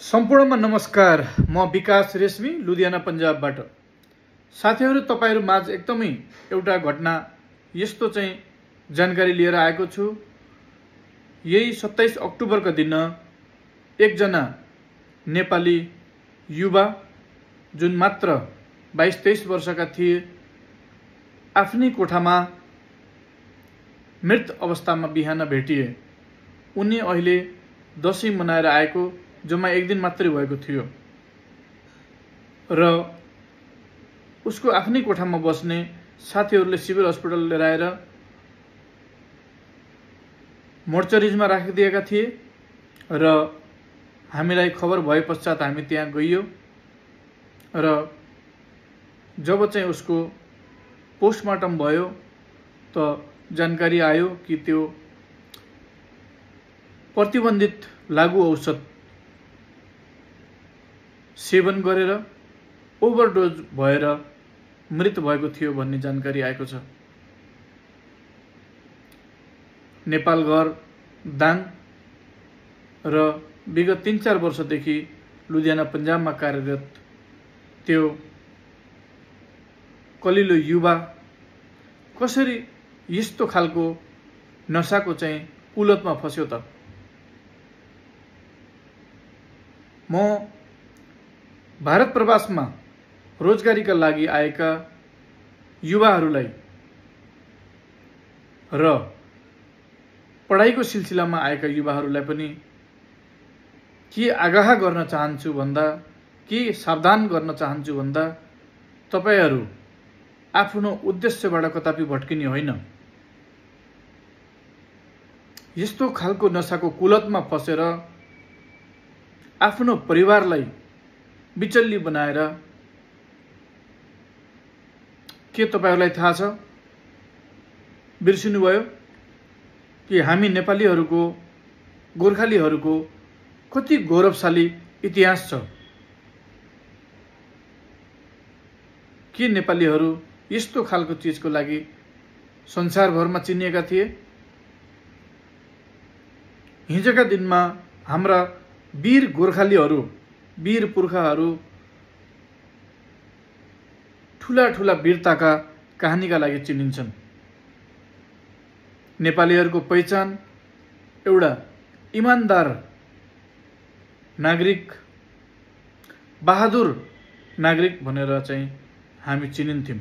सम्पूर्णमा नमस्कार। म विकास रेशमी लुधियाना पंजाबबाट। साथीहरु, तपाईहरु माझ एकदमै एउटा घटना यस्तो चाहिँ जानकारी लिएर आएको छु। यही 27 अक्टोबरका दिन एकजना नेपाली युवा जुन मात्र 22-23 वर्षका थिए आफ्नै कोठामा मृत अवस्थामा बिहान भेटिए। उनी अहिले दशैं मनाएर आएको जम्मा एक दिन मात्रै भएको थियो र उसको आफ्नै कोठामा बस्ने साथीहरूले सिभिल अस्पताल लिएर आएर मोर्चरीजमा राखिदिएका थिए र हामीलाई खबर भए पश्चात हामी त्यहाँ गइयो र जब चाहिँ उसको पोस्टमार्टम भयो त जानकारी आयो कि त्यो प्रतिबन्धित लागू औषध सेवन गरेर ओभरडोज भएर मृत भएको थियो भन्ने जानकारी आएको छ। नेपाल घर दाङ र विगत 3-4 वर्षदेखि लुधियाना पंजाबमा कार्यरत त्यो कलिलो युवा कसरी यस्तो खालको नशाको चाहिँ कुलतमा फस्यो त? म भारत प्रवासमा रोजगारीका लागि आएका युवाहरूलाई र पढाइको सिलसिलामा आएका युवाहरूलाई पनि के आगाह गर्न चाहन्छु भन्दा, के सावधान गर्न चाहन्छु भन्दा, तपाईहरु आफ्नो उद्देश्यबाट कतापि भट्किने होइन। यस्तो खालको नशाको कुलतमा फसेर आफ्नो परिवारलाई बिचल्ली बनाएर के तपाईहरुलाई थाहा छ, बिर्सिनुभयो कि हामी नेपालीहरुको, गोर्खालीहरुको कति गौरवशाली इतिहास छ? के नेपालीहरु यस्तो खालको चीजको लागि संसारभरमा चिनिएका थिए? हिजोका दिनमा हाम्रा वीर गोर्खालीहरु, वीर पुर्खाहरु ठूला ठूला वीरताका कहानीका लागि चिनिन्छन्। नेपालीहरुको पहिचान एउटा इमानदार नागरिक, बहादुर नागरिक भनेर चाहिँ हामी चिनिन्थ्यौं।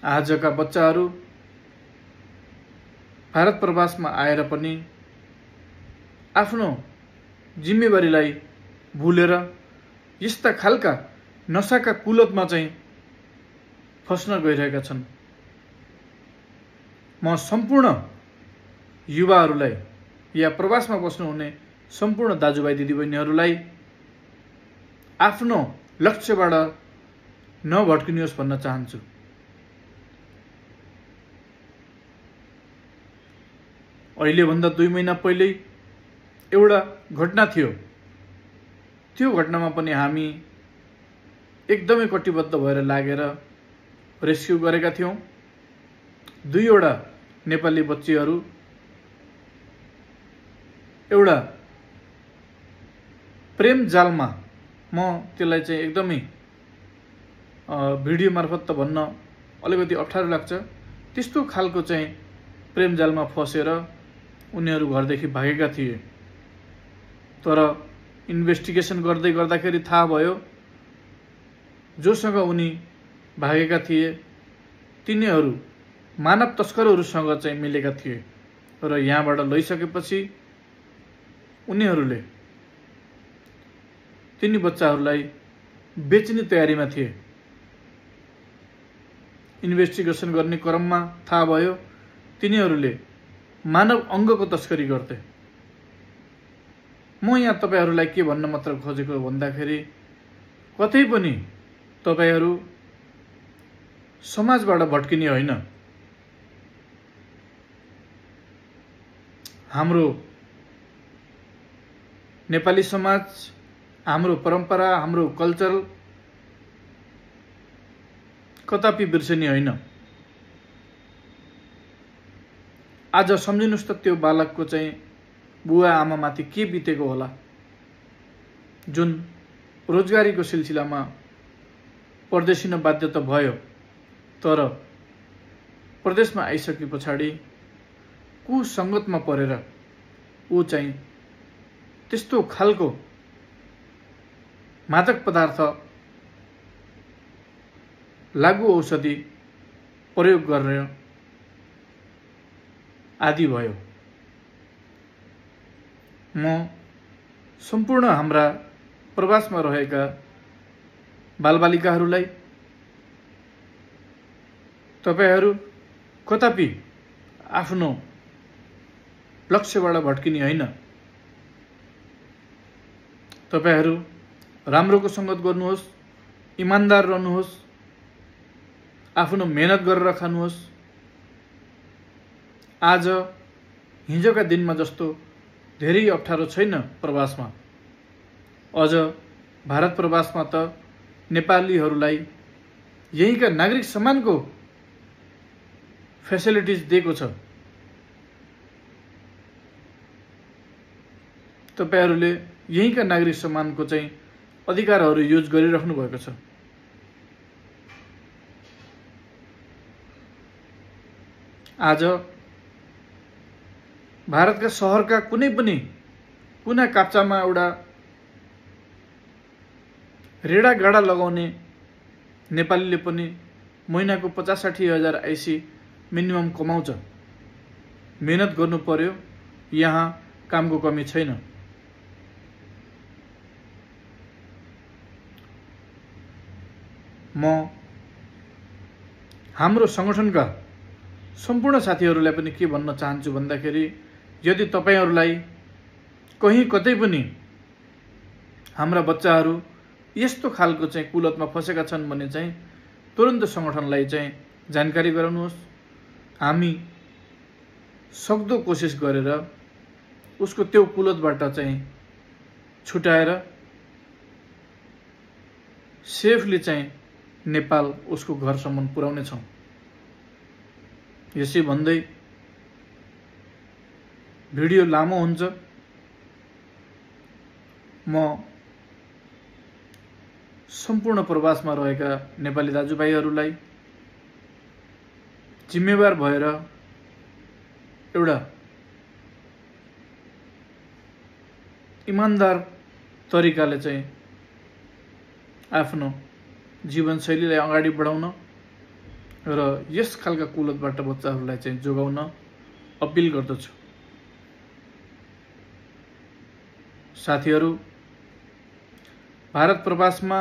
आजका बच्चाहरु भारत प्रवासमा आएर पनि आफ्नो जिम्मेवारीलाई भुलेर यस्ता खालका नशाका कुलतमा चाहिँ फस्न गइरहेका छन्। म सम्पूर्ण युवाहरूलाई या प्रवासमा बस्नुहुने सम्पूर्ण दाजुभाइ दिदीबहिनीहरूलाई आफ्नो लक्ष्यबाट नभट्किनुहोस् भन्न चाहन्छु। अहिले भन्दा 2 महिना पहिले एउटा घटना थियो। त्यो घटनामा पनि हामी एकदमै कटिबद्ध भएर लागेर रेस्क्यु गरेका थियौं। 2 वटा नेपाली बच्चीहरु एउटा प्रेम जालमा, म त्यसलाई चाहिँ एकदमै भिडियो मार्फत त भन्न अलिकति अप्ठ्यारो लाग्छ, त्यस्तो खालको चाहिँ प्रेम जालमा फसेर उनीहरु घरदेखि भागेका थिए। तर इन्भेस्टिगेसन गर्दै गर्दाखेरि थाहा भयो जोसँग उनी भागेका थिए तिनीहरु मानव तस्करहरुसँग चाहिँ मिलेका थिए र यहाँबाट लैसकेपछि उनीहरुले तिनी बच्चाहरुलाई बेच्ने तयारीमा थिए। इन्भेस्टिगेसन गर्ने क्रममा थाहा भयो तिनीहरुले मानव अंगको तस्करी गर्थे। म यहाँ तपाईहरुलाई के भन्न मात्र खोजेको भन्दाखेरि कतै पनि तपाईहरु समाजबाट भट्किने होइन। हाम्रो नेपाली समाज, हाम्रो परम्परा, हाम्रो कल्चर कतापि बिर्सने होइन। आज सम्झिनुस् त त्यो बालकको चाहिँ बुवा आमा माथि के बितेको होला। जुन रोजगारीको सिलसिलामा परदेशिन बाध्य त भयो, तर प्रदेशमा आइसके पछाडि कुसङ्गतमा परेर ऊ चाहिँ त्यस्तो खालको मादक पदार्थ, लागु औषधि प्रयोग गर्ने आदि भयो। म सम्पूर्ण हाम्रा प्रवासमा रहेका बालबालिकाहरूलाई तपाईहरू कदापि आफ्नो लक्ष्यबाट भट्किने होइन। तपाईहरू राम्रोको सङ्गत गर्नुहोस्, इमान्दार रहनुहोस्, आफ्नो मेहनत गरेर खानुहोस्। आज हिजोका दिनमा जस्तो धेरै अप्ठ्यारो छैन प्रवासमा। अझ भारत प्रवासमा त नेपालीहरूलाई यहीँका नागरिक सम्मानको फेसिलिटिज दिएको छ। तपाईहरूले यहीँका नागरिक सम्मानको चाहिँ अधिकारहरू युज गरिराख्नु भएको छ। आज भारतका सहरका कुनै पनि कुना काप्चामा एउटा रेडा गाडा लगाउने नेपालीले पनि महिनाको 50-60 हजार आइसी मिनिमम कमाउँछ। मेहनत गर्नु पर्यो, यहाँ कामको कमी छैन। म हाम्रो संगठनका सम्पूर्ण साथीहरूलाई पनि के भन्न चाहन्छु भन्दाखेरि, यदि तपाईहरूलाई कहीँ कतै पनि हाम्रा बच्चाहरू यस्तो खालको चाहिँ कुलतमा फसेका छन् भने चाहिँ तुरन्त संगठनलाई चाहिँ जानकारी गराउनुहोस्। हामी सक्दो कोसिस गरेर उसको त्यो कुलतबाट चाहिँ छुटाएर सेफली चाहिँ नेपाल उसको घरसम्म पुर्याउने छौँ। यसै भन्दै भिडियो लामो हुन्छ। म सम्पूर्ण प्रवासमा रहेका नेपाली दाजुभाइहरूलाई जिम्मेवार भएर एउटा इमान्दार तरिकाले चाहिँ आफ्नो जीवनशैलीलाई अगाडि बढाउन र यस खालका कुलतबाट बच्चाहरूलाई चाहिँ जोगाउन अपिल गर्दछु। साथीहरू, भारत प्रवासमा